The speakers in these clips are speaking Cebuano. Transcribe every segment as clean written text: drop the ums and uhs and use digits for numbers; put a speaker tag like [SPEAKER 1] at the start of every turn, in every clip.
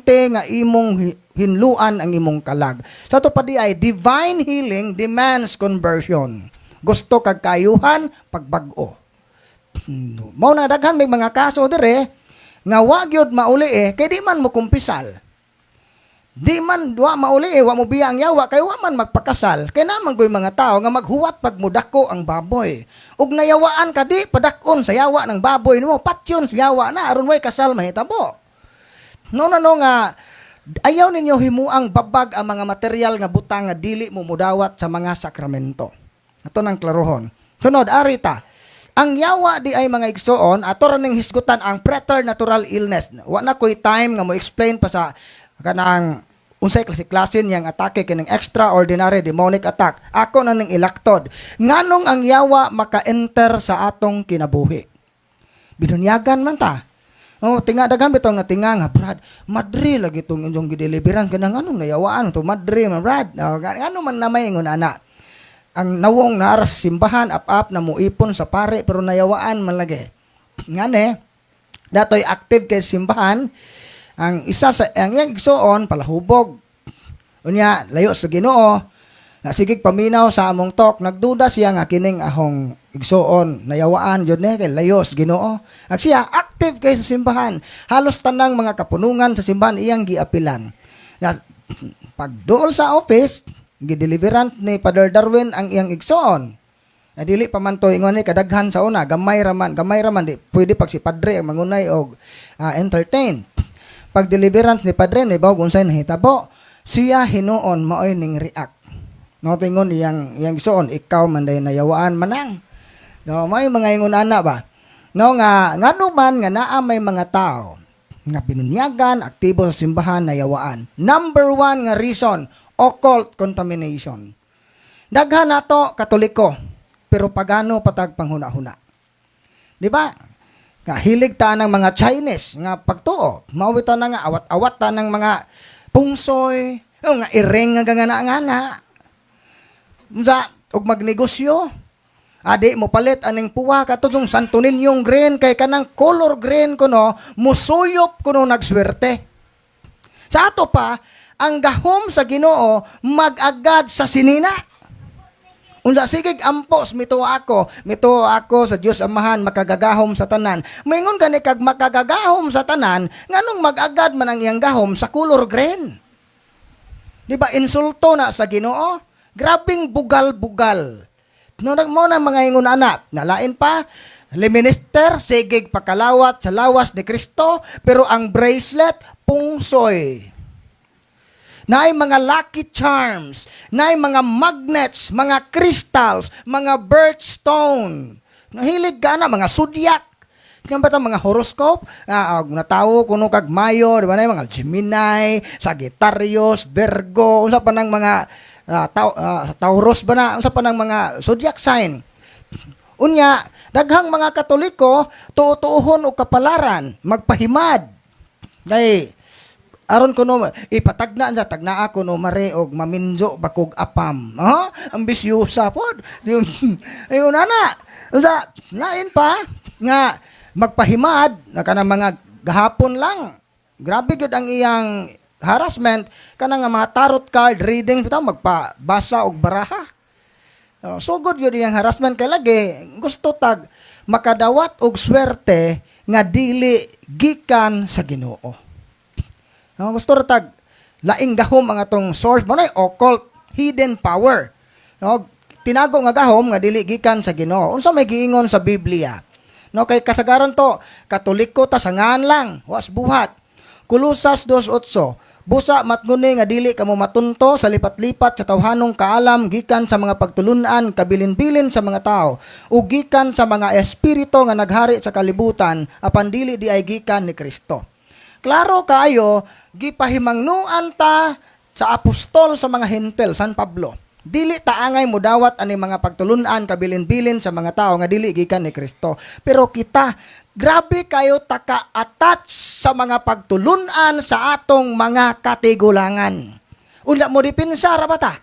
[SPEAKER 1] Nga imong hinluan ang imong kalag. Sa ato pa diay, divine healing demands conversion. Gusto kag kaayuhan, pagbag-o. Mao na daghan may mga kaso dire nga wa gyud mauli eh kay di man mo kumpisal. Di man wa mauli eh, wa mo biya ang yawa kay wa man magpakasal. Kay naman ko'y mga tao nga maghuwat pag mudako ang baboy. Ug nayawaan ka di padak-on sa yawa ng baboy nimo, patyon sa yawa na aron way kasal mahitabo. No na no nga ayaw ninyo himuang babag ang mga material nga butang nga dili mo mudawat sa mga sakramento. Ato nang klarohon. Sunod, arita. Ang yawa di ay, mga igsoon, ato ra ning hisgutan ang preternatural illness. Wa na ko'y time nga mo explain pa sa kanang unsay klase-klase niyang atake kining extraordinary demonic attack. Ako na ning ilaktod. Nganong ang yawa maka-enter sa atong kinabuhi? Binunyagan man ta. Oh, tinga daghan bitong nga tinga nga, "Brad, madre lagi tong inyong gideliveran kanang anong nayawaan to, madre man, Brad." Oh, ano man na may ingon ana. Ang nawong naara sa simbahan, ap-ap na muipon sa pare pero nayawaan man lagi. Ngane, datoy active kay simbahan, ang isa sa ang iyang igsuon palahubog. Unya layo sa Ginoo. Na sigig paminaw sa among talk, nagduda siya nga kining ahong igsuon nayawaan jud ni kay layo sa Ginoo. Ag siya active kay sa simbahan. Halos tanang mga kapunungan sa simbahan iyang giapilan. Na pagduol sa office, gideliveran ni Father Darwin ang iyang igsuon. Na dili pa man to ingon ni kadaghan sa una, gamay raman di pwede pag si padre ang mangunay og entertain. Pag deliverance ni padre ni bawog unsay nahitabo, siya hinuon maoy ning react. No tingon iyang iyang igsuon, "Ikaw man day nayawaan manang." No, may mga ingon ana ba? No nga ngano man nga naa may mga tao nga binunyagan, aktibo sa simbahan, nayawaan. Number one nga reason, occult contamination. Daghan nato Katoliko, pero pagano patag panghuna-huna. Di ba? Nga hilig ta ng mga Chinese nga pagtuo. Mao bitaw na nga awat-awat ta ng mga pungsoy, o nga iring nga ngana-ngana. Unsa og magnegosyo. Adi mo palit aning puwa katong Santo Niñong green kay kanang color green kuno musuyop kuno nagswerte. Sa ato pa, ang gahom sa Ginoo mag-agad sa sinina. Unsa sige ampos mituo ako sa Dios Amahan makagagahom sa tanan. Moingon gani kag makagagahom sa tanan, nganong mag-agad man ang iyang gahom sa color green? Di ba insulto na sa Ginoo? Grabing bugal-bugal. No nag mo na mga ingon ana, nalain pa le minister sigig pakalawat sa lawas ni Kristo, pero ang bracelet pungsoy. Naay mga lucky charms, naay mga magnets, mga crystals, mga birthstone. Nahilig ka na, mga zodiac. Nga ba ta mga horoscope? Ah, natawo kuno kag Mayo, di ba na mga Gemini, Sagittarius, Virgo, unsa pa nang mga Taurus ba na, unsa pa nang mga zodiac sign. Unya, daghang mga Katoliko tuo-tuohon og kapalaran, magpahimad. Kay aron kuno ipatagna sa tagna ako no mare og maminjo bakog apam. Ha? Ambisyosa pod. Ayun ana. Unsa lain pa nga magpahimad na kanang mga gahapon lang. Grabe gyud ang iyang harassment kanang nga mga tarot card reading bitaw magpabasa og baraha. Oh, sugod yun iyang harassment kay lagi gusto tag makadawat og swerte nga dili gikan sa Ginoo. No, gusto ra tag laing gahom ang atong source mo na occult hidden power. No, tinago nga gahom nga dili gikan sa Ginoo. Unsa may giingon sa Biblia? No, kay kasagaran to Katoliko ta sangan lang, was buhat. Kolosas 2:8. "Busa matnguni nga dili kamo matunto sa lipat-lipat sa tawhanong kaalam gikan sa mga pagtulunan kabilin-bilin sa mga tao ug gikan sa mga espiritu nga naghari sa kalibutan apan dili di ay gikan ni Kristo." Klaro kaayo gipahimangnuan ta sa apostol sa mga Hentil, San Pablo. Dili ta angay modawat ani mga pagtulunan kabilin-bilin sa mga tao nga dili gikan ni Kristo. Pero kita, grabe kayo taka-attach sa mga pagtulunan sa atong mga katigulangan. Unla mo dipinsa ra ba ta?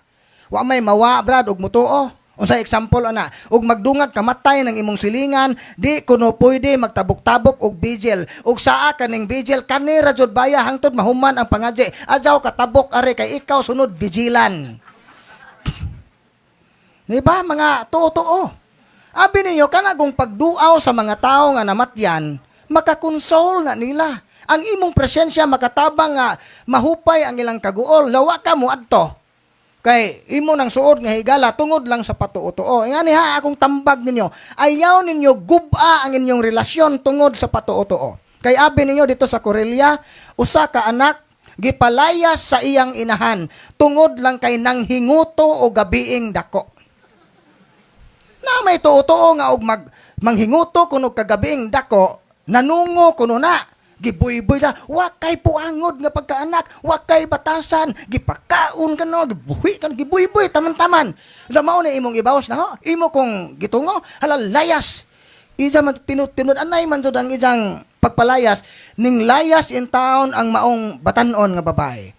[SPEAKER 1] Wa may mawa, brad, og mutuo. Unsa example ana? Ug magdungag kamatay ng imong silingan, di kuno pwede magtabok-tabok og vigil. Ug saa kaning vigil kani ra jud baya hangtod mahuman ang pangadji. Adyaw katabok are kay ikaw sunod vigilan. Di ba? Mga tuo-tuo. Abi ninyo, kanagong pagduaw sa mga tao nga namatyan, makakonsol na nila. Ang imong presensya makatabang nga mahupay ang ilang kaguol. Lawa ka mo adto. Kay imo nang suod nga higala tungod lang sa patuo-tuo. Ngani ha, akong tambag ninyo. Ayaw ninyo guba ang inyong relasyon tungod sa patuo-tuo. Kay abi ninyo dito sa Korelia, usa ka anak gipalayas sa iyang inahan tungod lang kay nanghinguto o gabiing dako. Na may tuo-tuo nga og manghinguto kuno kagabiing dako, nanungo kuno na. Gibuyboy na, wa kay puangod nga pagkaanak, wa kay batasan, gipakaon ka no, gibuhi ka, gibuyboy, taman-taman. Sa mao na imong ibawas na ho, imo kong gitungo, hala layas. Isa man tinud anay man jud ang ijang pagpalayas, ning layas in town ang maong batanon nga babae.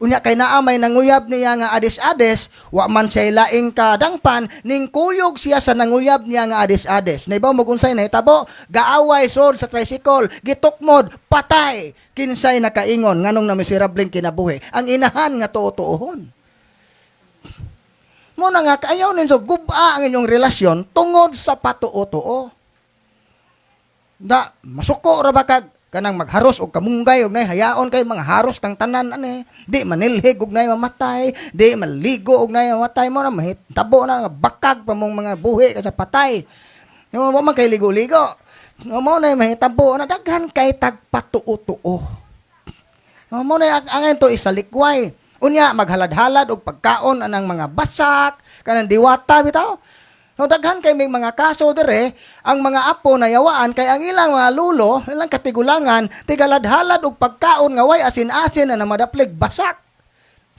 [SPEAKER 1] Unya kay naa may nanguyab niya nga ades-ades, wa man siya laing kadangpan, ning kuyog siya sa nanguyab niya nga ades-ades. Naibaw mo kung unsay nahitabo, gaaway sod sa tricycle, gitukmod, patay. Kinsay nakaingon nganong namiserableng kinabuhi? Ang inahan nga tuo-tuohon. Mo na nga kaayaw ninyo guba ang inyong relasyon tungod sa patuo-tuo. Da masuko ra ba kag kanang magharos og kamunggay og nay hayaon kay mga haros tang tanan ane, di manilhig og nay mamatay, di maligo og nay mamatay, mo na mahitabo na nga bakag pa mong mga buhi ka sa patay. No, wa man kay ligo-ligo. No, mo na mahitabo na daghan kay tagpatuo-tuo. No, mo na ang to isalikway. Unya maghalad-halad og pagkaon anang mga basak kanang diwata bitaw. No, daghan kay may mga kaso dire, ang mga apo nayawaan kay ang ilang mga lulo, ilang katigulangan, tigaladhalad og pagkaon nga way asin-asin na namadaplig basak.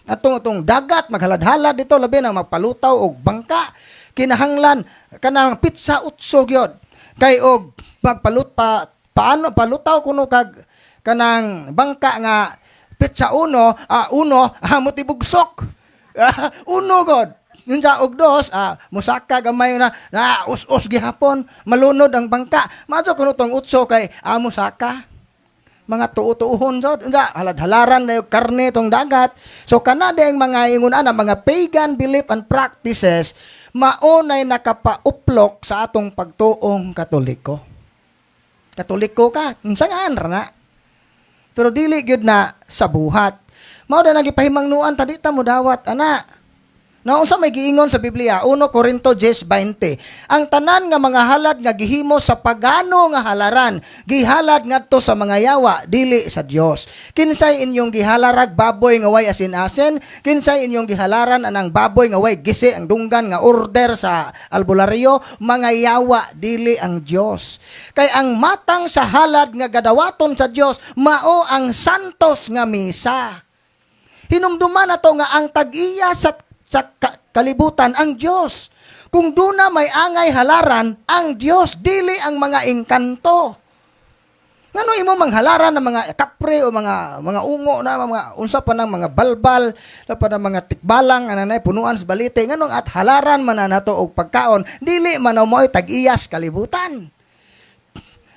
[SPEAKER 1] Atong atong dagat maghalad-halad dito, labi nang magpalutaw og bangka, kinahanglan kanang pizza utso gyud. Kay og magpalut pa paano palutaw kuno kag kanang bangka nga pizza uno, uno, mo tibugsok. Uno god. Yung sa og dos, musaka gamay na, na us-us gihapon, malunod ang bangka. Madyo kuno tong utso kay musaka. Mga tuo-tuohon jud. Unsa halad-halaran na yung karne tong dagat. So kana ang mga ingon ana, mga pagan belief and practices, maunay nakapauplok sa atong pagtuong Katoliko. Katoliko ka, unsa nga ra na. Pero dili gyud na sa buhat. Mao na nagipahimangnuan ta di ta mo dawat ana. Na unsa may giingon sa Biblia? 1 Corinto 10:20. Ang tanan nga mga halad nga gihimo sa pagano nga halaran, gihalad ngadto sa mga yawa, dili sa Dios. Kinsay inyong gihalarag baboy nga way asin-asin? Kinsay inyong gihalaran anang baboy nga way gisi ang dunggan nga order sa albularyo? Mga yawa, dili ang Dios. Kay ang matang sa halad nga gadawaton sa Dios mao ang santos nga misa. Hinumduman na to nga ang tag-iya sa kalibutan ang Dios. Kung duna may angay halaran, ang Dios, dili ang mga engkanto. Ngano imo manghalaran ng mga kapre o mga ungo na mga unsa pa ng mga balbal, sa pa ng mga tikbalang ana na punuan sa balite, nganong at halaran man na nato og pagkaon, dili man mo tag-iyas kalibutan.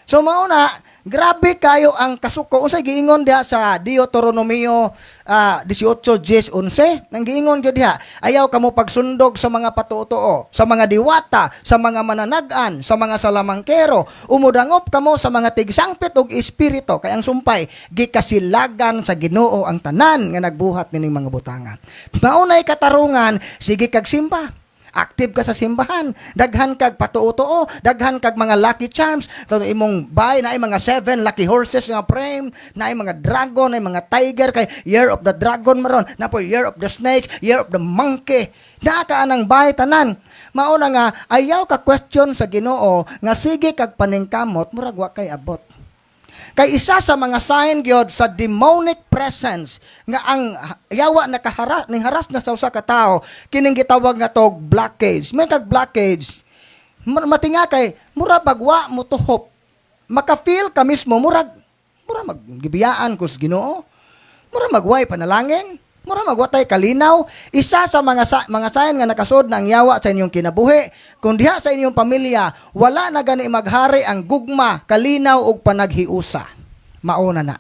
[SPEAKER 1] So mao na, grabe kayo ang kasuko. Unsay giingon diha sa Deuteronomio 18:10-11? Nang giingon gyud diha, ayaw kamo pagsundog sa mga patuotoo, sa mga diwata, sa mga mananag-an, sa mga salamangkero. Umudangop kamo sa mga tigsangpit og espiritu kay ang sumpay gikasilagan sa Ginoo ang tanan nga nagbuhat nining mga butanga. Maunay katarungan, sige kag simba. Active ka sa simbahan, daghan kag patuo-tuo, daghan kag mga lucky charms. So imong bahay na mga seven lucky horses nga frame, na mga dragon, na mga tiger kay Year of the Dragon maron, na po Year of the Snake, Year of the Monkey. Naa ka anang bahay tanan. Mao na nga ayaw ka question sa Ginoo nga sige kag paningkamot, murag wa kay abot. Kay isa sa mga sign gyud sa demonic presence nga ang yawa nakahara ning haras na sa usa ka tawo, kining gitawag nga tog blockage. May kag blockage, matinga kay mura bagwa mo tuhop. Maka-feel ka mismo murag mura maggibiyaan ko sa Ginoo. Mura magway panalangin. Mura magwatay kalinaw. Isa sa mga sign nga nakasud na ang yawa sa inyong kinabuhi, kung diha sa inyong pamilya, wala na gani maghari ang gugma, kalinaw ug panaghiusa. Mauna na.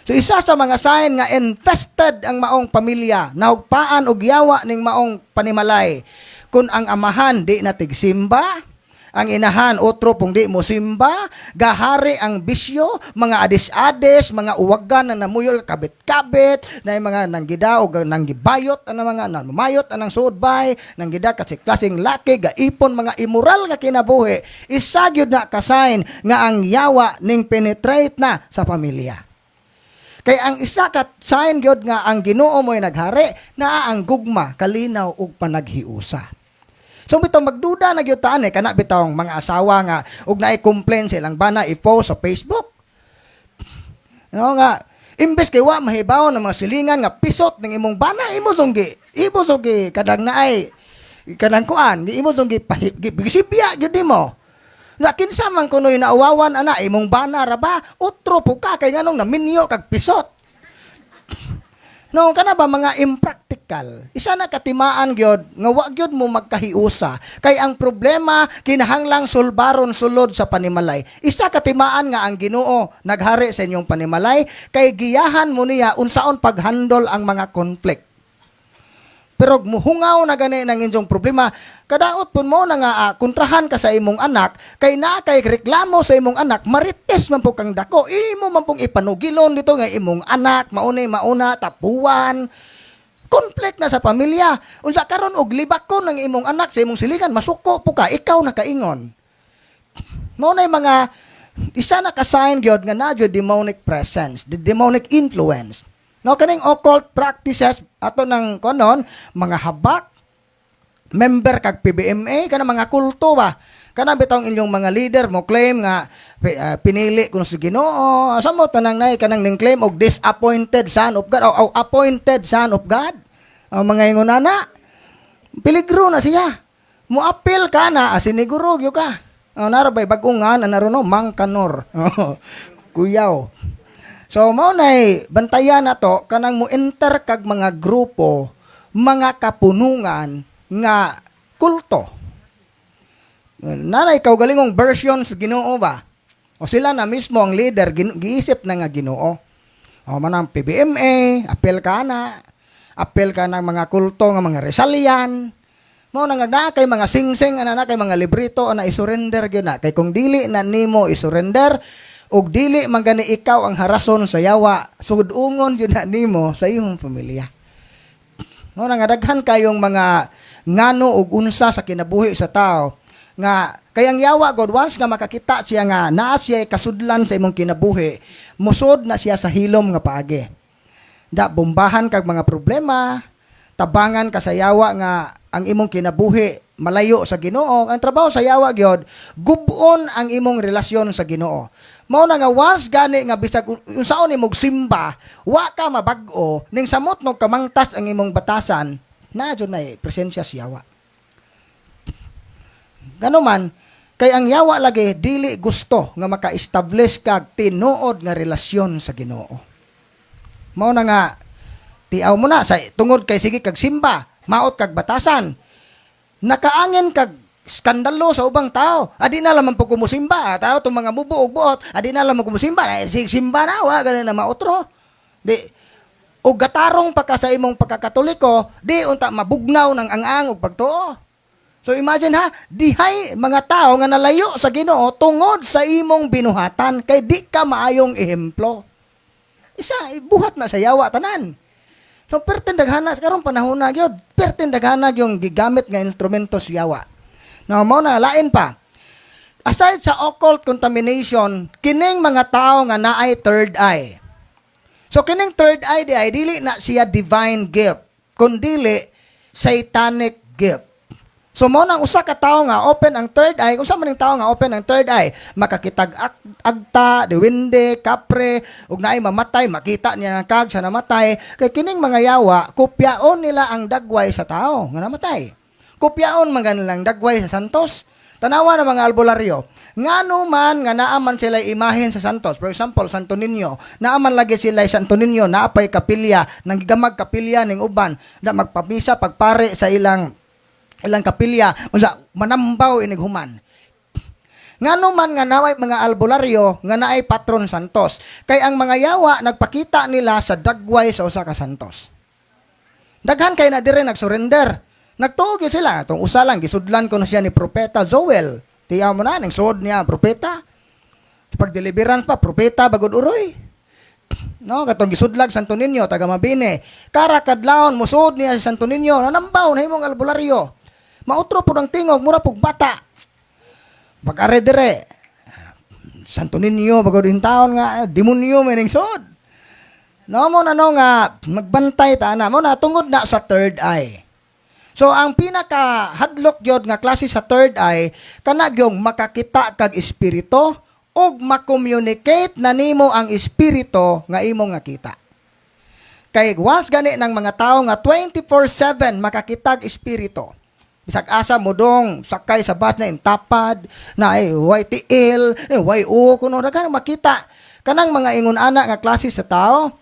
[SPEAKER 1] So isa sa mga sign nga infested ang maong pamilya, nahugpaan og yawa ning maong panimalay, kung ang amahan di na tigsimba, ang inahan otro pong di mo simba, gahari ang bisyo, mga adis-adis, mga uwagan na namuyo, kabit-kabit, na yung mga nanggida o nanggibayot, ang mga namayot anang sudbay, nanggida kasi klaseng laki, gaipon mga immoral nga kinabuhi, isa gyud na ka sign nga ang yawa ning penetrate na sa pamilya. Kay ang isa ka sign gyud nga ang Ginoo mo'y naghari, naa ang gugma, kalinaw ug panaghiusa. So bitaw magduda na gyud taan eh, kana bitawng mga asawa nga og naay complain sa ilang bana, i-post sa Facebook. No nga imbes kay wa mahibaw ng mga silingan nga pisot ng imong bana, imo sunggi kadang naay kanang kuan, imo sunggi gisibya gyud nimo. Na kinsa man kuno'y nauwawan ana, imong bana ra ba? Utro po ka kay nganong naminyo kag pisot. No, kana ba mga impractical? Isa na katimaan gyud nga wa gyud mo magkahiusa kay ang problema kinahanglang sulbaron sulod sa panimalay. Isa katimaan nga ang Ginoo naghari sa inyong panimalay kay giyahan mo niya unsaon paghandle ang mga conflict. Pero muhungaw na gani ng inyong problema, kadaot pun mo na nga kontrahan ka sa imong anak, kay naa kay reklamo sa imong anak, marites man po kang dako, imo man pong ipanugilon dito nga imong anak, maunay mauna, tapuan, conflict na sa pamilya. Unsa karon og libak ko ng imong anak sa imong siligan, masuko po ka, ikaw nakaingon. Mao na yung mga isa na ka sign gyud nga na gyud demonic presence, the demonic influence. No, kaning occult practices ato nang konon mga habak, member kag PBMA, kana mga kulto ba, kana bitong inyong mga leader mo claim nga pinili kuno sa Ginoo sa mo tanang nay kanang ning claim og disappointed son of God o appointed son of God. O, mga ingon na peligro na siya, mo apil ka na asiniguro gyud ka. O, nara bay bag-ong nga na no Mangkanor kuyaw. So mao nay bantayan nato kanang mo enter kag mga grupo, mga kapunungan nga kulto. Nanay kaugalingong version sa Ginoo ba? O sila na mismo ang leader giisip na nga Ginoo. O manang PBMA, apel ka na, apel ka ng mga kulto nga mga Rizalian. Mao na nga naa kay mga singsing ana, na kay mga librito ana, isurrender gyud na kay kung dili na nimo isurrender ug dili man gani ikaw ang harason sa yawa, sugdungon gyud na nimo sa imong pamilya. Mao na nga daghan kayong mga ngano ug unsa sa kinabuhi sa tao nga kay ang yawa god, once nga makakita siya nga naa siya kasudlan sa imong kinabuhi, musod na siya sa hilom nga paagi. Da bombahan kag mga problema, tabangan ka sa yawa nga ang imong kinabuhi malayo sa Ginoo. Ang trabaho sa yawa gyud, gubon ang imong relasyon sa Ginoo. Mao na nga once gani nga bisag unsaon imong simba, wa ka mabag-o, ning samot mo kamangtas ang imong batasan, na jud na presensya sa yawa. Gano man, kay ang yawa lagi dili gusto nga maka-establish kag tinuod nga relasyon sa Ginoo. Mao na nga tiaw mo na sa tungod kay sige kag simba, maot kag batasan. Nakaangin kag skandalo sa ubang tao. Adi na lamang po kumusimba. Tao itong mga mubo og buot, adi na lamang kumusimba. Eh, simba na, wa, ganun na mautro. Di, o gatarong pa ka sa imong pagkakatoliko, di unta mabugnaw ng ang-ang og pagtuo. So imagine ha, dihay mga tao nga nalayo sa Ginoo tungod sa imong binuhatan kay di ka maayong ehemplo. Isa buhat na sa yawa tanan. So perten daghana sa karong panahon na gyud, perten daghana yung gigamit nga instrumento sa yawa. Now mao na lain pa. Aside sa occult contamination, kining mga tao nga naay third eye. So kining third eye di ay dili na siya divine gift, kundili satanic gift. So mo nang usa ka tawo nga open ang third eye, unsa man ning tawo nga open ang third eye, makakitag agta, dewende, kapre, ug naay mamatay, makita niya ang kag sa namatay. Kay kining mga yawa, kopyaon nila ang dagway sa tao nga namatay. Kopyaon man nilang dagway sa santos. Tanawa na mga albularyo. Ngano man nga naa man sila imahen sa santos. For example, Santo Niño. Naa man lagi sila Santo Niño, naapay kapilya, nang gigamag kapilya ning uban, na magpamisa pagpare sa ilang ilang kapilya, unsa manambaw inig human. Ngano man nga naway mga albularyo nga naay patron santos? Kay ang mga yawa nagpakita nila sa dagway sa usa ka santos. Daghan kay na dire nagsurrender. Nagtuog yun sila. Itong usa lang, gisudlan ko na siya ni Propeta Joel. Tiyaw mo na, ning suod niya, propeta. Pag deliverance pa, propeta, bagod uroy. No, katong gisudlag Santo Niño, taga Mabini. Kara kadlawon musuod niya si Santo Niño, nanambaw na himong albularyo. Mautro po ng tingog, mura pug bata. Pag are dire, Santo Niño, bagod in taon nga, demonyo may ning suod. No mo na no nga magbantay ta ana mo na tungod na sa third eye. So ang pinaka hadlok gyud nga klase sa third eye kana gyung makakita kag espiritu ug ma-communicate na nimo ang espiritu nga imong nakita. Kay once gani ng mga tao nga 24/7 makakitag espiritu. Bisag asa mo dong sakay sa bus na intapad, na ay way tiil, eh, way u kuno daghan makita. Kanang mga ingon ana nga klase sa tao,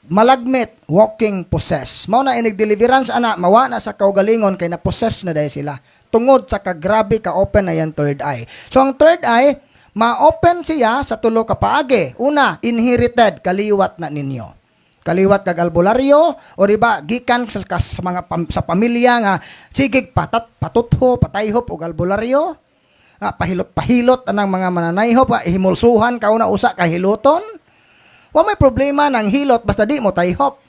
[SPEAKER 1] malagmit walking possess. Mao na inig deliverance ana mawa na sa kaugalingon kay na possess na dahil sila. Tungod sa kagrabe ka open na yan third eye. So ang third eye, ma-open siya sa tulo ka paagi. Una, inherited, kaliwat na ninyo. Kaliwat kag albularyo o di ba gikan sa mga sa pamilya nga sigig patat patutho patayhop og albularyo. Ah, pahilot-pahilot anang mga mananayhop, ah, himulsuhan ka una usa ka hiloton. Wa may problema ng hilot basta di mo tayhop.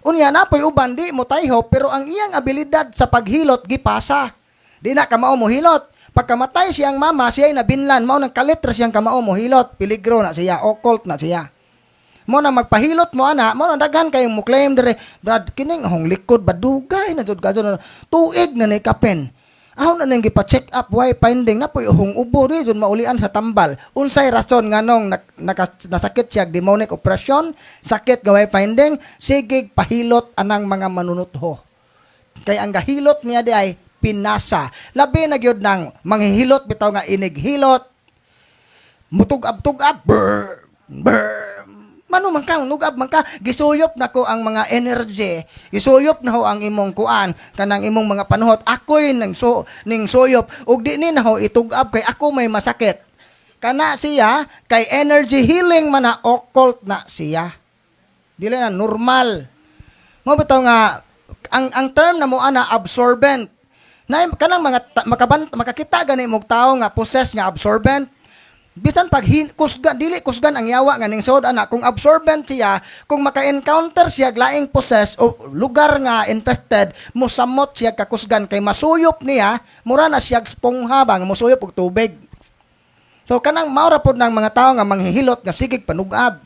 [SPEAKER 1] Unya na po'y uban di mo tayhop pero ang iyang abilidad sa paghilot gipasa. Di na kamao mo hilot. Pagkamatay siyang mama, siya ay nabinlan, mao nang kalit ra siyang kamao mo hilot, peligro na siya, occult na siya. Mo na magpahilot mo ana, mo na daghan kayong mo claim dire, "Brad, kining ahong likod badugay na jud kadto tuig na ni kapen. Ahon na nang gipa-check up, why finding na po'y uhong ubo di jud maulian sa tambal." Unsay rason nganong nasakit siya demonic oppression, sakit gaway finding, sige pahilot anang mga manunutho. Kay ang gahilot niya di ay pinasa. Labi na gyud nang manghihilot bitaw nga inighilot, mutug-ab-tug-ab, brr, brr. Mano man ka, nugab man ka, gisuyop na ko ang mga energy, gisuyop na ho ang imong kuan, kanang imong mga panuhot, ako'y nang so, ning suyop, ug di ni na ho itugab kay ako may masakit. Kana siya, kay energy healing man na, occult na siya. Dili na normal. Mo bitaw nga ang term na mo ana absorbent. Na kanang mga makakita gani mog tao nga possess nga absorbent. Bisan pag kusgan, dili kusgan ang yawa nga ning sod ana, kung absorbent siya, kung maka-encounter siya laing possess o lugar nga infested, musamot siya kakusgan kay masuyop niya, mura na siya spongha ba nga musuyop og tubig. So kanang maura pod ng mga tao nga manghihilot nga sigig panugab.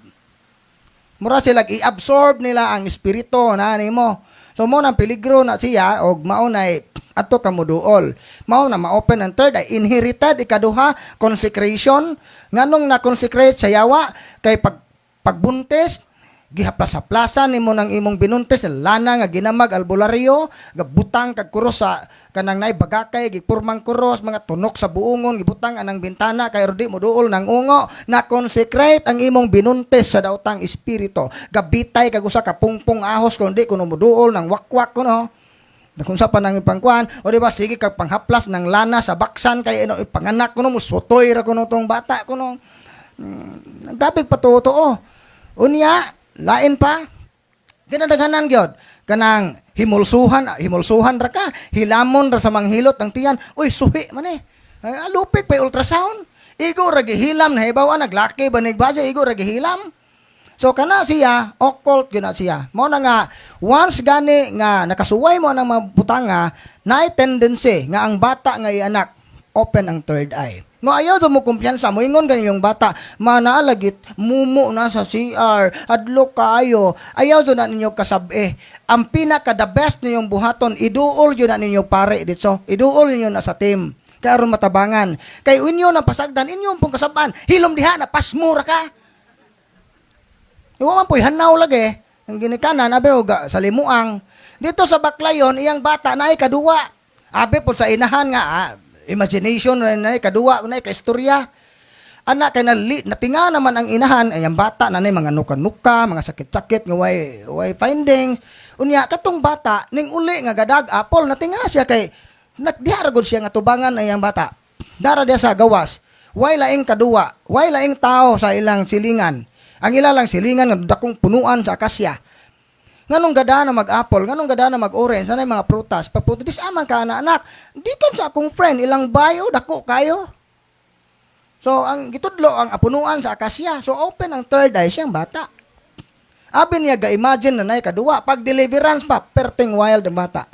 [SPEAKER 1] Mura sila i-absorb nila ang espiritu na nimo. So mo nang peligro na siya og mao nay ato ka moduol. Mao na ma-open ang third eye, inherited. Ikaduha, consecration. Nganong na consecrate sa yawa? Kay pag pagbuntis, gihaplas-haplasan nimo ng imong binuntis lana nga ginamag albularyo, gabutang kag kuros sa kanang naay bagakay, gipurmang kuros, mga tunok sa buongon, gibutang anang bintana kay di mo duol ng ungo. Na consecrate ang imong binuntis sa daotang espiritu. Gabitay kag usa ka pungpong ahos kun di kuno moduol ng wakwak kuno kung sa panang ipangkuan o di ba sige kag panghaplas ng lana sa baksan kay ano ipanganak kuno mo sutoy ra kuno tong bata kuno. Grabe patuto. Unya lain pa, ginadaghanan gyud kanang himulsuhan, himulsuhan ra ka, hilamon ra sa manghilot ang tiyan, uy, suhi man eh. Ay, lupit pa ultrasound, igo ra gihilam na hibaw naglaki ba nigbaja, igo ra gihilam. So kana siya, occult gyud na siya. Mao na nga once gani nga nakasuway mo ang mga butanga, naay tendency nga ang bata nga ianak open ang third eye. Mo ayaw sa mo kumpiyansa, mo ingon gani yung bata, manaalagit, mumo na sa CR, adlok kaayo, ayaw sa na ninyo kasabi. Ang pinaka the best ninyong buhaton, iduol yun na ninyo pare dito. Iduol ninyo na sa team. Kaya aron matabangan. Kay inyo na pasagdan, inyo pong kasabaan, hilom diha na pasmura ka. Iwa man po'y hanaw lagi. Ang ginikanan, abe, og, sa limuang. Dito sa Baclayon, iyang bata na ay kaduwa. Abe po sa inahan nga, ah, Imagination na na kaduwa na ka istorya. Anak kay nali, natinga naman ang inahan ay ang bata na mga nuka-nuka, mga sakit-sakit nga way findings. Unya katong bata ning uli nga gadag apple, natinga siya kay nagdiha ra gud siya nga tubangan ay ang bata. Dara diya sa gawas. Way laing kaduwa, way laing tao sa ilang silingan. Ang ila lang silingan nga dakong punuan sa akasya. Nganong gada na mag-apple, nganong gada na mag-orange, anay mga prutas. Pagpunta, dis aman ka na anak, di kan sa akong friend, ilang bayo, dako kayo. So, ang gitudlo, ang apunuan sa akasya. So, open ang third eye siyang bata. Abi niya, ga-imagine na nay kaduwa. Pag deliverance pa, perting wild ang bata.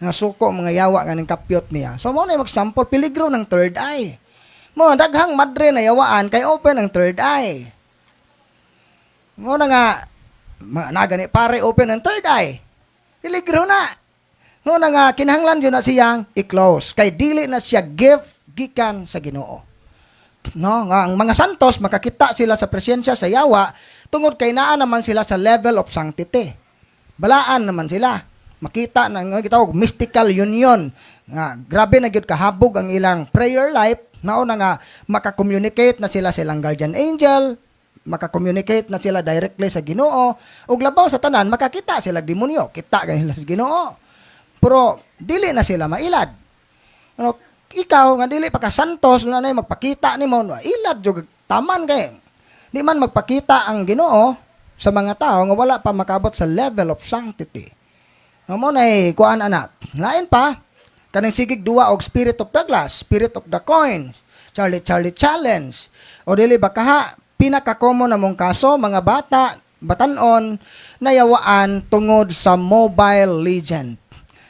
[SPEAKER 1] Nga suko mga yawa nga ning kapyot niya. So, mo na yung mag-sample, peligro ng third eye. Mo, daghang madre na yawaan kay open ang third eye. Mo na nga, nagani pare open ang third eye. Peligro na. Mo na nga, kinahanglan yun na siyang i-close. Kay dili na siya gift gikan sa Ginoo. No, nga ang mga santos makakita sila sa presensya sa yawa tungod kay naa naman sila sa level of sanctity. Balaan naman sila. Makita na nga gitawag mystical union. Nga grabe na gyud kahabog ang ilang prayer life, mao na nga maka-communicate na sila sa ilang guardian angel, maka-communicate na sila directly sa Ginoo, ug labaw sa tanan makakita sila demonyo, kita gani sila sa Ginoo. Pero dili na sila mailad. Ano, ikaw nga dili pa ka santos na nay magpakita nimo, ilad jud taman kay di man magpakita ang Ginoo sa mga tao nga wala pa makabot sa level of sanctity. No mo nay kuan ana. Lain pa kaning sigig duwa og spirit of the glass, spirit of the coin, Charlie Charlie challenge. O dili ba kaha pinaka-common na mong kaso, mga bata batanon nayawaan tungod sa Mobile Legend.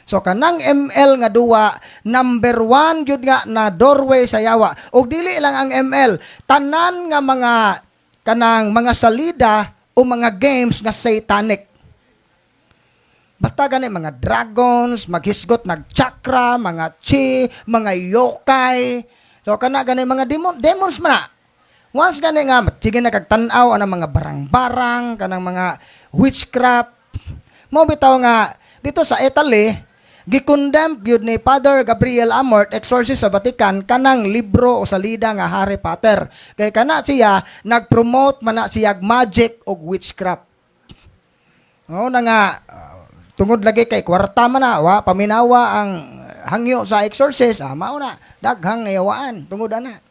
[SPEAKER 1] So kanang ML nga duwa, number one gyud nga na doorway sa yawa. Og dili lang ang ML, tanan nga mga kanang mga salida o mga games nga satanic. Basta gani mga dragons, maghisgot nag chakra, mga chi, mga yokai. So kana gani mga demons man na. Once gani nga sige na kag tan-aw ang mga barang-barang, kanang mga witchcraft. Mo bitaw nga dito sa Italy, gikondemn gyud ni Father Gabriel Amorth, exorcist sa Vatican, kanang libro o salida nga Harry Potter. Kay kana siya nagpromote man na siya magic ug witchcraft. Oo na nga, tungod lagi kay kwarta man na, wa paminawa ang hangyo sa exorcist, mao na, daghang nayawaan, tungod ana.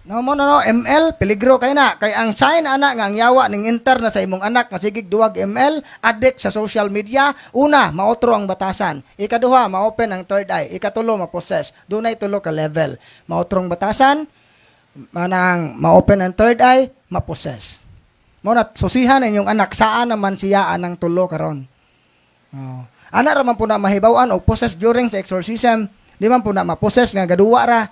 [SPEAKER 1] No mo na no, ML, peligro kay na. Kay ang sign ana nga ang yawa ning enter na sa imong anak nga sigig duwag ML, addict sa social media, una, maotro ang batasan. Ikaduha, ma-open ang third eye. Ikatulo, ma-possess. Dunay tulo ka level. Maotrong batasan, manang ma-open ang third eye, ma-possess. Mo na susihan inyong anak saan naman siya anang tulo karon. Oh. Ana ra man po na mahibaw-an og possess during sa exorcism, di man po na ma-possess nga gaduwa ra.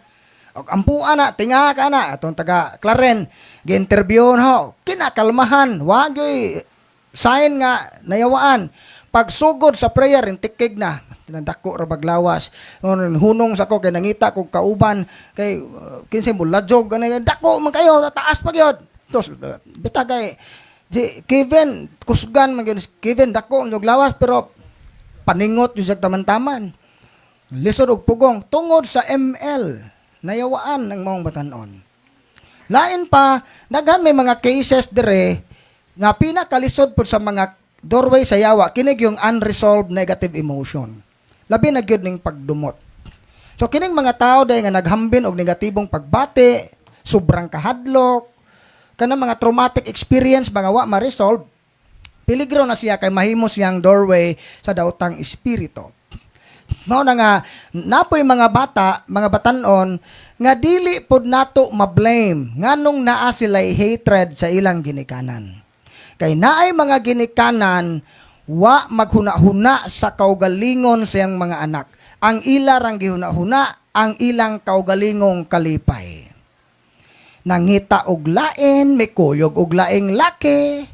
[SPEAKER 1] Og ampuan na, tinga ka na, atong taga Claren, gi-interview ho, kinakalmahan, wa gyoy sign nga nayawaan. Pagsugod sa prayer, intikig na. Dako ra baglawas. Hunong sa ko kay nangita kog kauban kay kinsay mo ladyog ganay dako man kayo, taas pa gyud. Tos bita kay si Kevin kusgan man gyud si Kevin, dako og lawas pero paningot gyud siya taman-taman. Lisod og pugong tungod sa ML, nayawaan ng maong batanon. Lain pa, daghan may mga cases dire nga pinakalisod pud sa mga doorway sa yawa kinig yung unresolved negative emotion. Labi na gyud ning pagdumot. So kining mga tao dahil nga naghambin og negatibong pagbati, sobrang kahadlok, kanang mga traumatic experience mga wa ma-resolve, peligro na siya kay mahimo siyang doorway sa daotang espiritu. Mao na nga napoy mga bata, mga batanon nga dili pod nato ma-blame nganong naa sila hatred sa ilang ginikanan. Kay naay mga ginikanan wa maghuna-huna sa kaugalingon sa iyang mga anak. Ang ila rang gihuna-huna ang ilang kaugalingong kalipay. Nangita og lain, mikuyog og laing laki,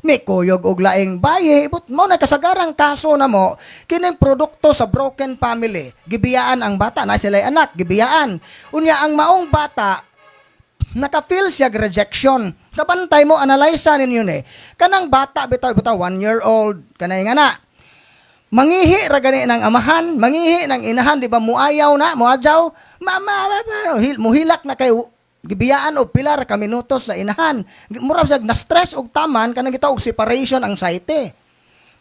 [SPEAKER 1] mikuyog og laing baye, but mo na kasagarang kaso na mo, kining produkto sa broken family. Gibiyaan ang bata, na sila'y anak, gibiyaan. Unya ang maong bata, naka-feel siya rejection. Kabantay mo, analyze ninyo ni. Kanang bata, bitaw, bitaw, 1 year old, kanay nga na. Mangihi ra gani ng amahan, mangihi ng inahan, di ba muayaw na, muadyaw, mama, mama, muhilak na kay gibiyaan og pila ra ka minutos na inahan. Mura siya na stress og taman kanang gitawag separation anxiety.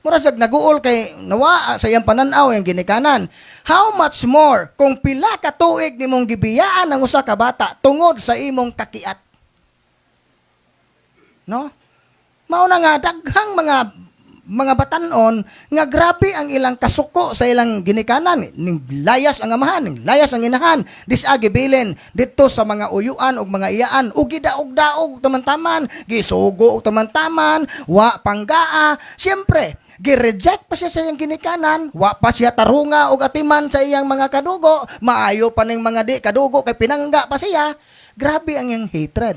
[SPEAKER 1] Mura siya naguol kay nawa sa iyang pananaw yang ginikanan. How much more kung pila ka tuig nimong gibiyaan ang usa ka bata tungod sa imong kakiat? No? Mao na nga daghang mga batanon nga grabe ang ilang kasuko sa ilang ginikanan. Ning layas ang amahan, ning layas ang inahan, disagi gibilin didto sa mga uyuan ug mga iyaan ug gidaog-daog taman-taman, gisugo og taman-taman, wa panggaa. Siyempre gi-reject pa siya sa iyang ginikanan, wa pa siya tarunga og atiman sa iyang mga kadugo, maayo pa ning mga di kadugo kay pinangga pa siya. Grabe ang iyang hatred.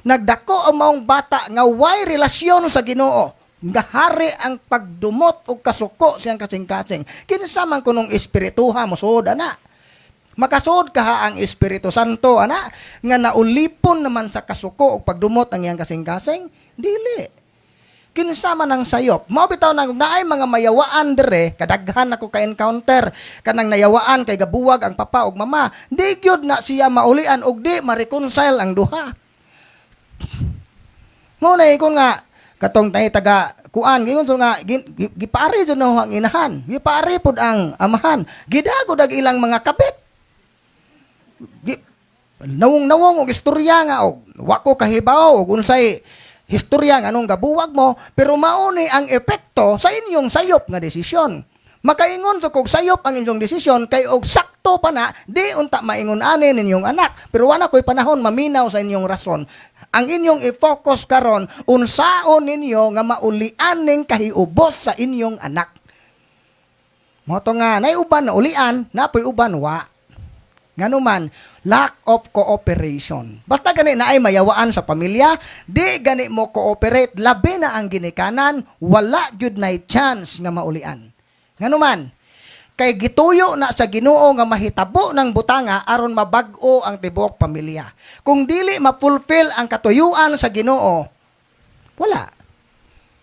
[SPEAKER 1] Nagdako ang maong bata nga way relasyon sa Ginoo, nga hari ang pagdumot og kasuko siyang kasing-kasing. Kinsa man kunong espirituha mosuod ana? Makasuod kaha ang Espiritu Santo ana nga naulipon naman sa kasuko og pagdumot ang iyang kasing-kasing? Dili. Kinsa man ang sayop? Mao bitaw nang naay mga mayawaan dire, kadaghan ako ka-encounter kanang nayawaan kay gabuwag ang papa ug mama. Di gyud na siya maulian og di ma-reconcile ang duha. Mao na ikon nga katong tay taga kuan giyon so nga gipari jud na ang inahan, gipari pud ang amahan, gidagod ang ilang mga kabit. Nawong-nawong og istorya nga og wa ko kahibaw og unsay historya nga anong gabuwag mo, pero mao ni ang epekto sa inyong sayop nga desisyon. Makaingon sa kog sayop ang inyong desisyon kay og sakto pa na di unta maingon ani ninyong anak, pero wala ko'y panahon maminaw sa inyong rason. Ang inyong i-focus karon, unsaon ninyo nga maulian ning kahiubos sa inyong anak. Mao to nga nay uban na ulian, napoy uban wa. Ngano man, lack of cooperation. Basta gani na ay mayawaan sa pamilya, di gani mo cooperate, labi na ang ginikanan, wala gyud nay chance nga maulian. Ngano man, kay gituyo na sa Ginoo nga mahitabo ng butanga aron mabag-o ang tibuok pamilya. Kung dili ma-fulfill ang katuyuan sa Ginoo, wala.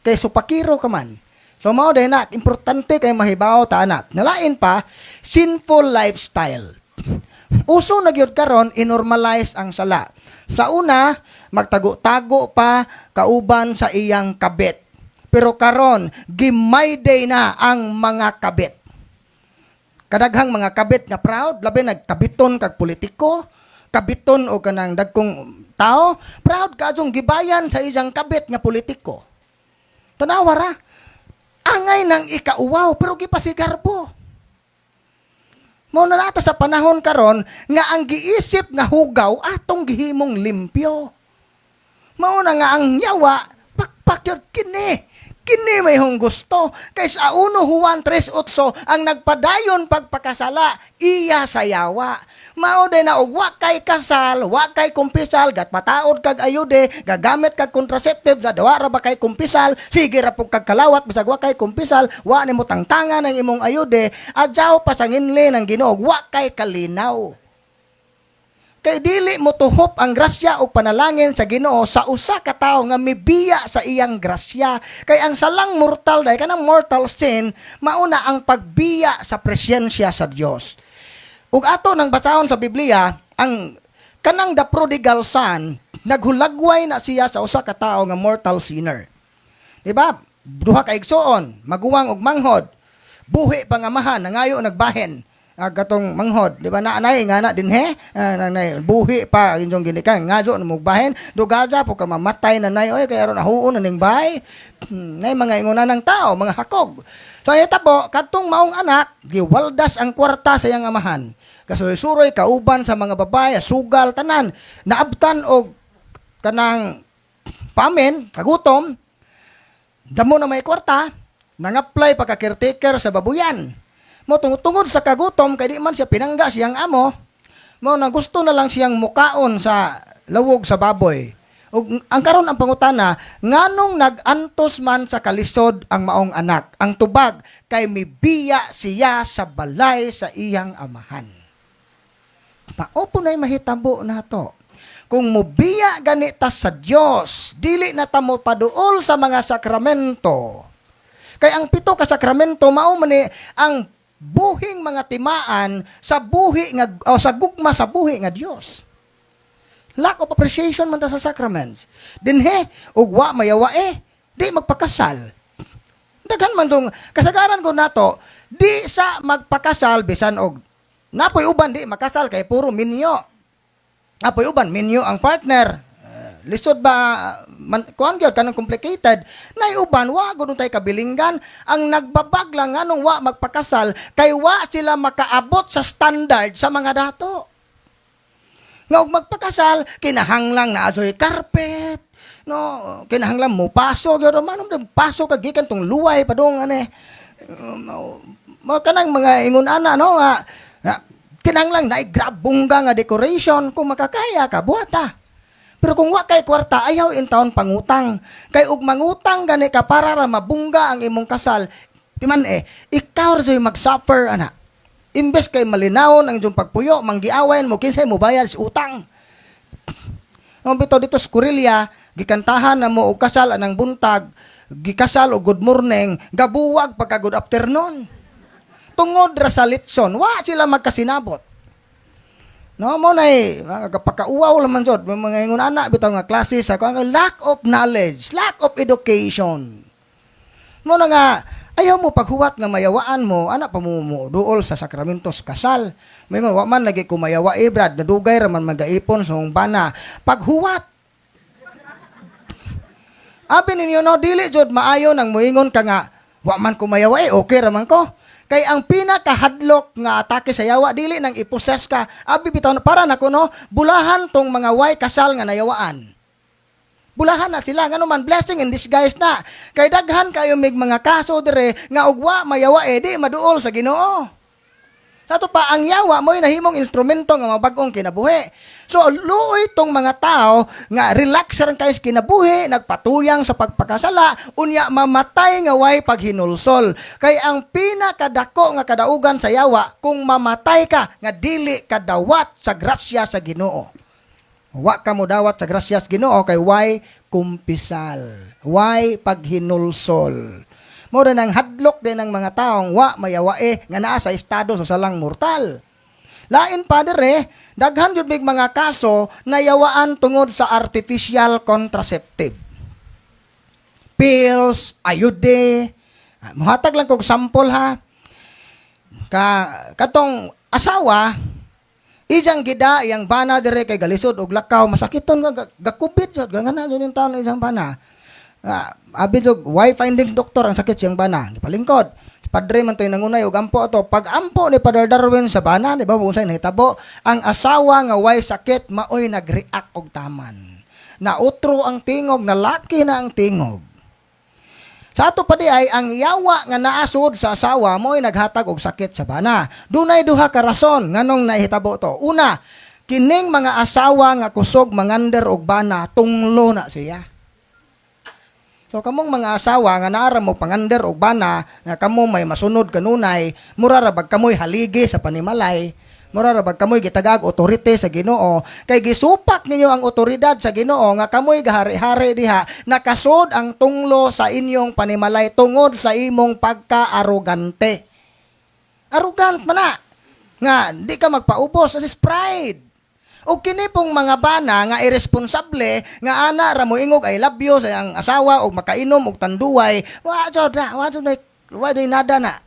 [SPEAKER 1] Kay supakiro ka man. So mao din na importante kay mahibaw ta ana. Nalain pa, sinful lifestyle. Uso na gyud karon inormalize ang sala. Sa una, magtago-tago pa kauban sa iyang kabit. Pero karon, gimayday na ang mga kabit. Kadaghang mga kabit nga proud, labi nagkabiton kag politiko, kabiton o kanang dagkong tao, proud kaayong gibayan sa iyang kabit nga politiko. Tanawa ra. Angay nang ikauwaw pero gipasigarbo. Mao na nata sa panahon karon nga ang giisip nga hugaw atong gihimong limpyo. Mao na nga ang yawa pakpak yun kini. Kini may hong gusto. Kay sa 1 Juan 3:8, ang nagpadayon pagpakasala, iya sa yawa. Mao din na og wa kay kasal, wa kay kumpisal, gat pataod kag ayude, gagamit kag contraceptive, wa ra ba kay kumpisal, sige ra pug kag kalawat bisag wa kay kumpisal, wa nimo tangtangan ang imong ayude, adyaw pasanginli ng Ginoo, wa kay kalinaw. Kay dili mo tuhop ang grasya o panalangin sa Ginoo sa usa ka tawo nga mibiya sa iyang grasya. Kay ang salang mortal dahil kanang mortal sin, mauna ang pagbiya sa presensya sa Dios. Ug ato nang basahon sa Biblia, ang kanang the prodigal son, naghulagway na siya sa usa ka tawo nga mortal sinner. Di ba? Duha ka igsuon, maguwang ug manghod. Buhi pa nga amahan, nangayo nagbahin. Katong manghod, di ba na anay nga na dinhe, nanay buhi pa inyong ginikan, ngayo na mugbahin, dugaja po ka mamatay na nay, oy kay aron nahuon na ning bahay. Nay mga inguna ng tao, mga hakog. So ay tabo, kadtong maong anak, giwaldas ang kwarta sa iyang amahan. Kasuroy-suroy kauban sa mga babae, sugal tanan, naabtan og kanang famine, kagutom, damo na may kwarta, nang-apply pagka caretaker sa babuyan. Mo tungod sa kagutom kay di man siya pinangga siyang amo, mo na gusto na lang siyang mukaon sa lawog sa baboy. Ug ang karon ang pangutana, nganong nag-antos man sa kalisod ang maong anak? Ang tubag kay mibiya siya sa balay sa iyang amahan. Mao po na'y mahitabo nato. Kung mubiya gani ta sa Dios, dili na ta mo paduol sa mga sakramento. Kay ang pito ka sakramento mao man ni ang buhing mga timaan sa buhi nga o sa gugma sa buhi nga Dios. Lack of appreciation man ta sa sacraments. Dinhe ug wa mayawa eh, di magpakasal. Daghan man tong kasagaran ko nato, di sa magpakasal bisan og napoy uban di makasal kay puro minyo. Napoy uban minyo ang partner. Lisod ba man kuan gyud kanang complicated. Nay uban wa gud tay kabilinggan, ang nagbabag lang nganong wa magpakasal kay wa sila makaabot sa standard sa mga dato. Nga og magpakasal kinahanglang naa asoy carpet, no, kinahanglan mo paso gyud man paso ka gikan tong luway padung ane. Mo kanang mga ingon ana, no, nga kinahanglan naay grab bongga nga decoration. Kung makakaya ka, buhata. Pero kung wa kay kwarta, ayaw in taon pangutang. Kay og mangutang gani ka para ra mabungga ang imong kasal, timan eh, ikaw ra mag-suffer ana. Imbes kay malinawon ang inyong pagpuyo, manggiawayan mo kinsay mo bayad sa utang. Ang bitaw dito sa Korelia, gikantahan na mo og kasal anang buntag, gikasal og good morning, gabuwag pagka good afternoon. Tungod ra sa litson, wa sila magkasinabot. No, mo nay kapakauwaw laman jud mga ingon ana bitaw nga klase sa kuan, lack of knowledge, lack of education. Mo na nga ayaw mo paghuwat nga mayawaan mo, ana pa mo duol sa sakramento sa kasal. Moingon, "Wa man lagi ko mayawa eh, Brad, nadugay ra man magaipon sa mong bana." Paghuwat. Abi ninyo, no, dili jud maayo nang moingon ka nga wa man ko mayawa eh, okay ra man ko. Kay ang pinakahadlok nga atake sa yawa dili nang i-possess ka. Abi bitaw para nako, no, bulahan tong mga way kasal nga nayawaan. Bulahan na sila, ngano man, blessing in disguise na. Kay daghan kayo mig mga kaso dire nga og wa mayawa eh, di maduol sa Ginoo. Sa pa, ang yawa mo'y nahimong instrumento nga mabag-ong kinabuhi. So, luoy tong mga tao nga relax ran kay sa kinabuhi, nagpatuyang sa pagpakasala, unya mamatay nga way paghinulsol. Kay ang pinakadako nga kadaugan sa yawa, kung mamatay ka nga dili ka dawat sa grasya sa Ginoo. Wa ka mo dawat sa grasya sa Ginoo kay way kumpisal, way paghinulsol. Mo rin ang hadlok din ng mga taong wa mayawae nga naa sa estado sa salang mortal. Lain pa dire, daghan jud mig mga kaso na yawaan tungod sa artificial contraceptive. Pills, IUD. Ah, muhatag lang kog sample ha. Ka katong asawa ijang gida iyang bana dire kay galisod og lakaw, masakiton nga gakubit jud gangana jud yung taon iyang bana. Ah, abi jud why finding doktor ang sakit siyang bana, gipalingkod. Padre man to'y nangunay og ampo ato. Pag ampo ni Padre Darwin sa bana, di ba unsay nahitabo? Ang asawa nga way sakit maoy nag-react og taman. Nautro ang tingog, nalaki na ang tingog. Sa ato pa di ay ang yawa nga naasod sa asawa mo'y naghatag og sakit sa bana. Dunay duha ka rason nganong nahitabo to. Una, kining mga asawa nga kusog mangander og bana, tunglo na siya. So kamong mga asawa nga naara mo pangander og bana, nga kamo may masunod kanunay, mura ra bag kamoy haligi sa panimalay, mura ra bag kamoy gitagag otorite sa Ginoo, kay gisupak ninyo ang otoridad sa Ginoo nga kamoy gahari-hari diha, nakasod ang tunglo sa inyong panimalay tungod sa imong pagka-arogante. Arrogant man na. Nga di ka magpaubos, as is pride. O kini pong mga bana nga iresponsable nga ana ra mo ingog "I love you" sa iyang asawa og makainom og tanduay, wa jud na, wa jud na, wa jud nada na.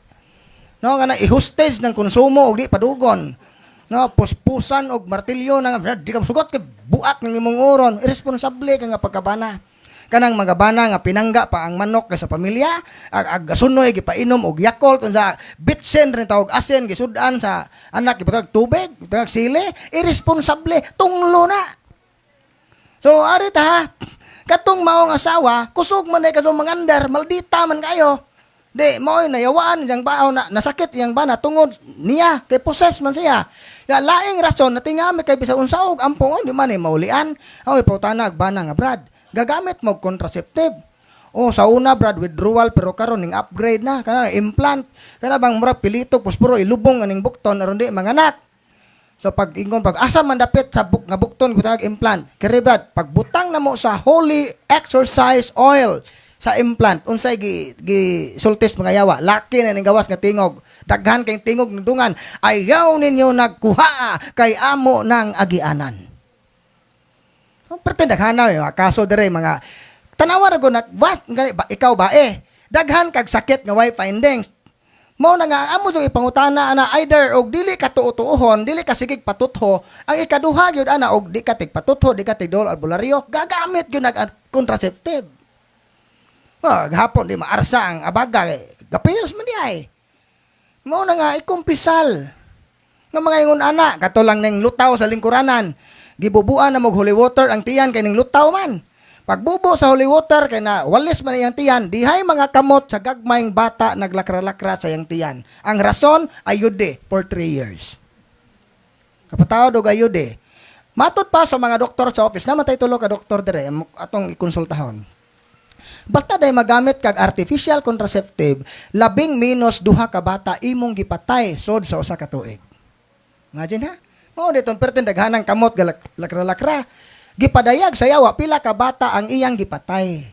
[SPEAKER 1] No, nga na i-hostage ng konsumo og di padugon. No, puspusan og martilyo na nga di ka sugot kay buak ng imong uron. Iresponsable ka nga pagkabana. Kanang mga bana nga pinangga pa ang manok kay sa pamilya, ag, ag gasunoy gipainom og Yakult, unsa bitsin rin tawag asin gisud-an sa anak, gipatawag tubig, gipatawag sili, iresponsable, tunglo na. So ari ta ha, katong maong asawa, kusog man ay katong mangandar, maldita man kayo. Di, mao'y nayawaan iyang bao na nasakit iyang bana tungod niya, kay possess man siya. Ya, laing rason na tingami kay bisa unsa og ampong, oh, di man eh maulian. Aw ipautanag bana nga, "Brad, gagamit mo og contraceptive?" "Oh, sa una, Brad, withdrawal, pero karon ning upgrade na, kana implant. Kana bang murag pilito puspuro ilubong aning bukton aron di manganak." So pag ingon, pag asa man dapit sa buk nga bukton gutag implant. "Kere, Brad, pagbutang na mo sa holy exorcise oil sa Sa implant, unsay gi gi sultis mga yawa? Laki na ning gawas nga tingog. Daghan kay tingog ng dungan. Ayaw ninyo nagkuha kay amo ng agianan. Pero daghan na mga kaso dire, mga tanawa ra go na what ba, ikaw ba eh daghan kag sakit nga way findings. Mao na nga amo yung ipangutana ana, either og dili ka tuo-tuohon, dili ka sigig patutho. Ang ikaduha gyud ana, og di ka tigpatutho, di ka tigdol albularyo, gagamit gyud nag contraceptive. Oh, gahapon di maarsa ang abaga, eh, gapils man di ay. Mao na nga ikumpisal. Nga mga ingon ana, kato lang ning lutaw sa lingkuranan. Gibubuan na mog holy water ang tiyan kay ning lutaw man. Pagbubo sa holy water kay na walis man iyang tiyan, dihay mga kamot sa gagmayng bata naglakra-lakra sa iyang tiyan. Ang rason, ayude for 3 years. Kapatawad og ayude. Matod pa sa mga doktor sa office, namatay tulo ka doktor dire atong ikonsultahon. Basta day magamit kag artificial contraceptive, labing minus duha ka bata imong gipatay sod sa usa ka tuig. Imagine ha? Mao ditong perten daghanang kamot galakra-lakra. Gipadayag sa yawa pila ka bata ang iyang gipatay.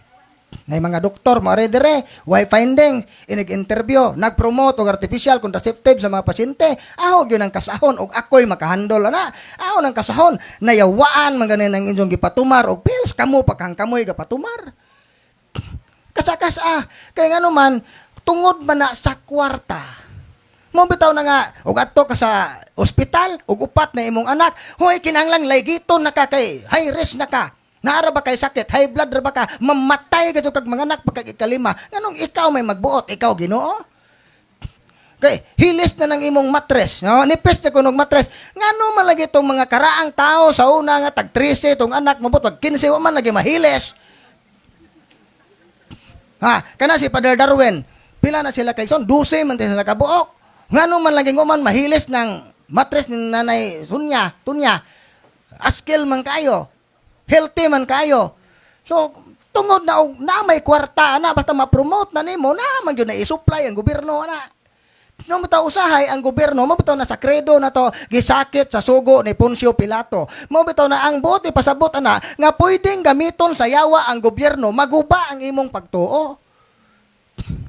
[SPEAKER 1] Nay mga doktor mo dire, way finding, inig-interview, nag-promote og artificial contraceptive sa mga pasyente. Aho gyud ang kasahon og ako'y makahandol ana. Aho nang kasahon, nayawaan man ganin ang inyong gipatumar og pills kamo pagkang kamoy gapatumar. Kasakasa kay ngano man tungod man na sa kwarta. Mo bitaw na nga og adto ka sa ospital og upat na imong anak, hoy, kinahanglan laygiton na ka kay high risk na ka. Naara ba kay sakit, high blood ra ba ka, mamatay ka kag mga anak pagka ikalima. Nganong ikaw may magbuot, ikaw Ginoo? Kay hilis na ng imong matres, no? Nipis na kunog matres. Ngano man lagi itong mga karaang tao sa una nga tag 13 itong anak, mabot wag 15, wa man lagi mahilis. Ha, kana si Father Darwin, pila na sila kay son? 12 man sila kabuok. Ngano man lagi man mahilis ng matres ni Nanay Sunya, Tunya. Askil man kayo. Healthy man kayo. So, tungod na og na may kwarta ana, basta ma-promote na nimo na man gyud na i-supply ang gobyerno ana. No mo usahay ang gobyerno, mo bitaw na sa credo na to gisakit sa sugo ni Poncio Pilato. Mo bitaw na ang buot ipasabot ana nga pwedeng gamiton sa yawa ang gobyerno, maguba ang imong pagtuo.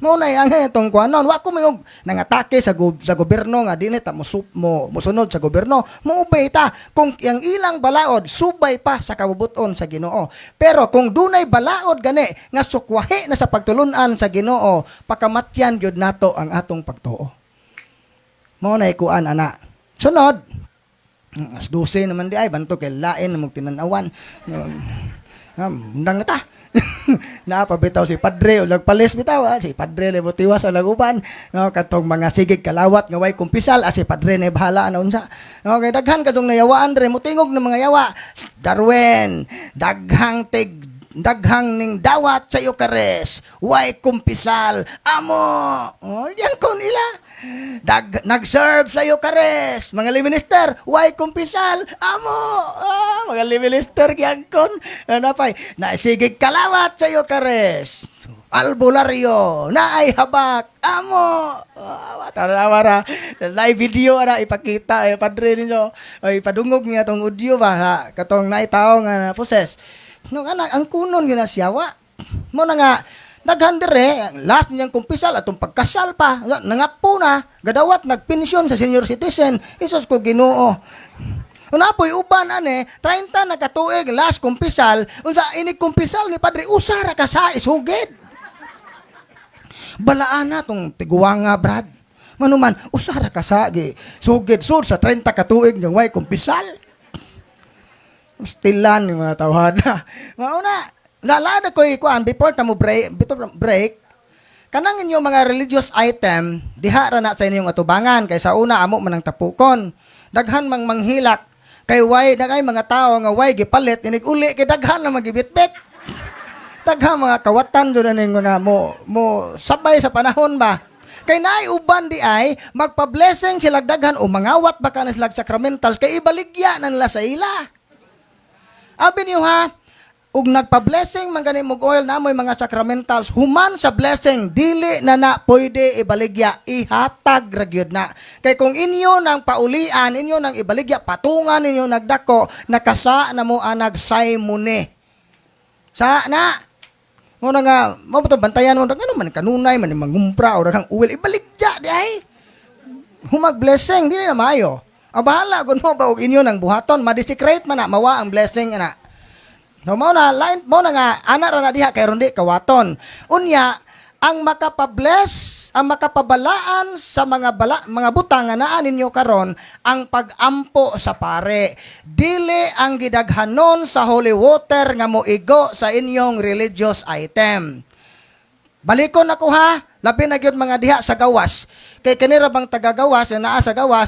[SPEAKER 1] Mo na ang itong kuanon. Wa ko mayong nangatake sa gobyerno nga dinit ta mo mosunod sa gobyerno. Moubay ta kung ang ilang balaod subay pa sa kabubuton sa Ginoo. Pero kung dunay balaod gani nga sukwahi na sa pagtulunan sa Ginoo, pakamatyan gyud nato ang atong pagtuo. Mo na ikuan ana. Sunod, alas 12 naman di ay banto kay lain na magtinanawan. Undang na ta. Napabitaw si Padre o nagpalis bitaw ah, si Padre le motiwas sa laguban, no, katong mga sigig kalawat nga way kumpisal, ah, si Padre na bahala na unsa. Okay, daghan kadtong nayawaan dre, motingog ng mga yawa. Darwin, daghang tig daghang ning dawat sa Eucharist, way kumpisal, amo. Oh, yan ko nila. Nag-serve sa Eucharist, mga minister, way kumpisal, amo. Ah, mga minister gyangkon. Ano pa, nasigig kalawat sa Eucharist. Albularyo, naay habak, amo. Ah, tanawa ra. Live video ara ipakita ay padre ninyo. Ay padungog niya tong audio ba ha, katong naay tawo nga na poses. No anak, ang kunon gina siyawa. Mo na nga daghan dire last niyang kumpisal atong pagkasal pa nangapo na gadawat nagpensyon sa senior citizen. Isos ko Ginoo. Una po'y uban ane, 30 na katuig last kumpisal, unsa inig kumpisal ni padre, usa ra ka sa isugid. Balaan na tong tiguanga, Brad. Manuman, usa ra ka sa gi sugid sud sa 30 ka tuig nga way kumpisal. Stilan yung mga tawhana. Mauna, naalala ko kuan before ta mo break, before break, kanang inyong mga religious item, diha ra na sa inyong atubangan kay sa una amo man ang tapukon. Daghan mang manghilak kay way daghay mga tao nga way gipalit inig uli kay daghan na magibitbit. Daghan mga kawatan doon ning mga mo mo sabay sa panahon ba. Kay naay uban di ay magpa-blessing sila daghan o mangawat ba ka na sila sacramental kay ibaligya na nila sa ila. Abi niyo ha, ug nagpa-blessing man gani mog oil na amoy mga sacramentals, human sa blessing dili na na pwede ibaligya, ihatag ra gyud na. Kay kung inyo nang paulian, inyo nang ibaligya, patungan ninyo nagdako, nakasa na mo anag simony. Sa na. Mo na nga mo to bantayan mo ngano man kanunay man mangumpra o daghang oil ibaligya di ay. Humag blessing dili na maayo. Ang bahala kung mo ba og inyo nang buhaton, ma-desecrate man na, mawa ang blessing ana. So mao na lain mo na nga ana ra na diha kay di kawaton. Unya ang makapa-bless, ang makapabalaan sa mga bala, mga butang nga naa ninyo karon ang pag-ampo sa pare. Dili ang gidaghanon sa holy water nga moigo sa inyong religious item. Balikon ako ha, labi na gyud mga diha sa gawas. Kay kini ra bang taga-gawas nga naa sa gawas,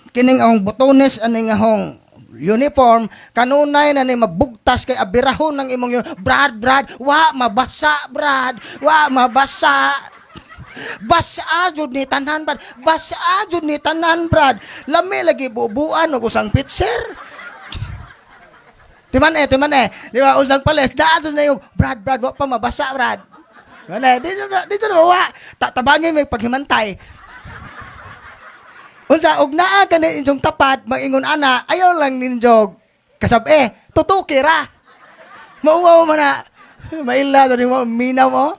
[SPEAKER 1] kining ang botones ani nga hong uniform kanunay na ni mabugtas kay abirahon ng imong yun. "Brad, Brad, wa mabasa, Brad, wa mabasa. Basa jud ni tanan, Brad. Basa jud ni tanan, Brad." Lami lagi bubuan og usang pitcher. Timan eh, timan eh. Di ba, usang pales, daan jud na yung, "Brad, Brad, wa pa mabasa, Brad." Wala, dito na, dito na, wa. Tabangin may paghimantay. Unsa og naa kani inyong tapad maingon ana, ayaw lang ninyo kasab-e, tutuki ra. Mauwaw man na. Maila to mo minaw mo.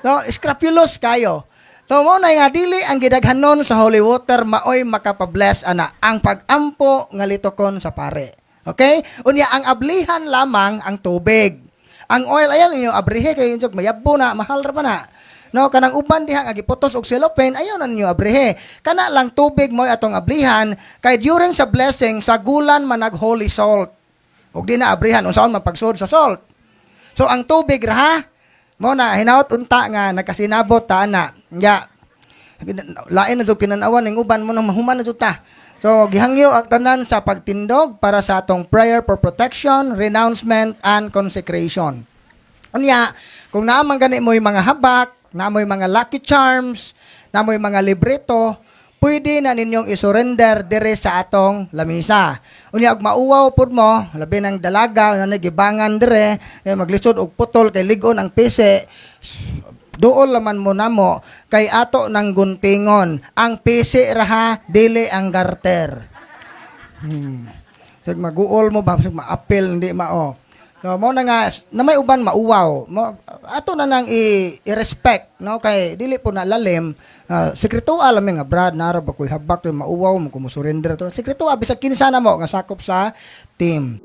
[SPEAKER 1] No, scrupulous kayo. So mo na nga dili ang gidaghanon sa holy water maoy makapa-bless ana, ang pag-ampo nga litokon sa pare. Okay? Unya ang ablihan lamang ang tubig. Ang oil ayan ninyo abrihe kay injog mayabo na, mahal ra pa na. No, kanang uban diha nga giputos og cellophane, ayaw na ninyo abrihe. Kana lang tubig mo atong ablihan kay during sa blessing sagulan man nag holy salt. Ug di na abrihan unsaon man pagsud sa salt. So ang tubig ra ha. Mo na hinaot unta nga nagkasinabot ta ana. Ya. Lain na jud kinanawan ning uban mo nang mahuman na jud ta. So gihangyo ang tanan sa pagtindog para sa atong prayer for protection, renouncement and consecration. Unya, kung naa man gani mo'y mga habak, naa mo'y mga lucky charms, naa mo'y mga libreto, pwede na ninyong isurrender dire sa atong lamisa. Unya, og mauwaw pud mo, labi ng dalaga na nagibangan dire, eh, maglisod og putol kay ligon ang pisi, duol laman mo namo kay ato ng guntingon. Ang pisi ra ha, dili ang garter. Sig maguol mo ba, sig maapil hindi mao. So mo na nga na may uban mauwaw. Mo ato na nang i-respect no kay dili po na lalim. Sekreto alam nga, "Brad, nara ba koy habak, mauwaw mo kung mo surrender to." Sekreto bisag kinsa na mo nga sakop sa team.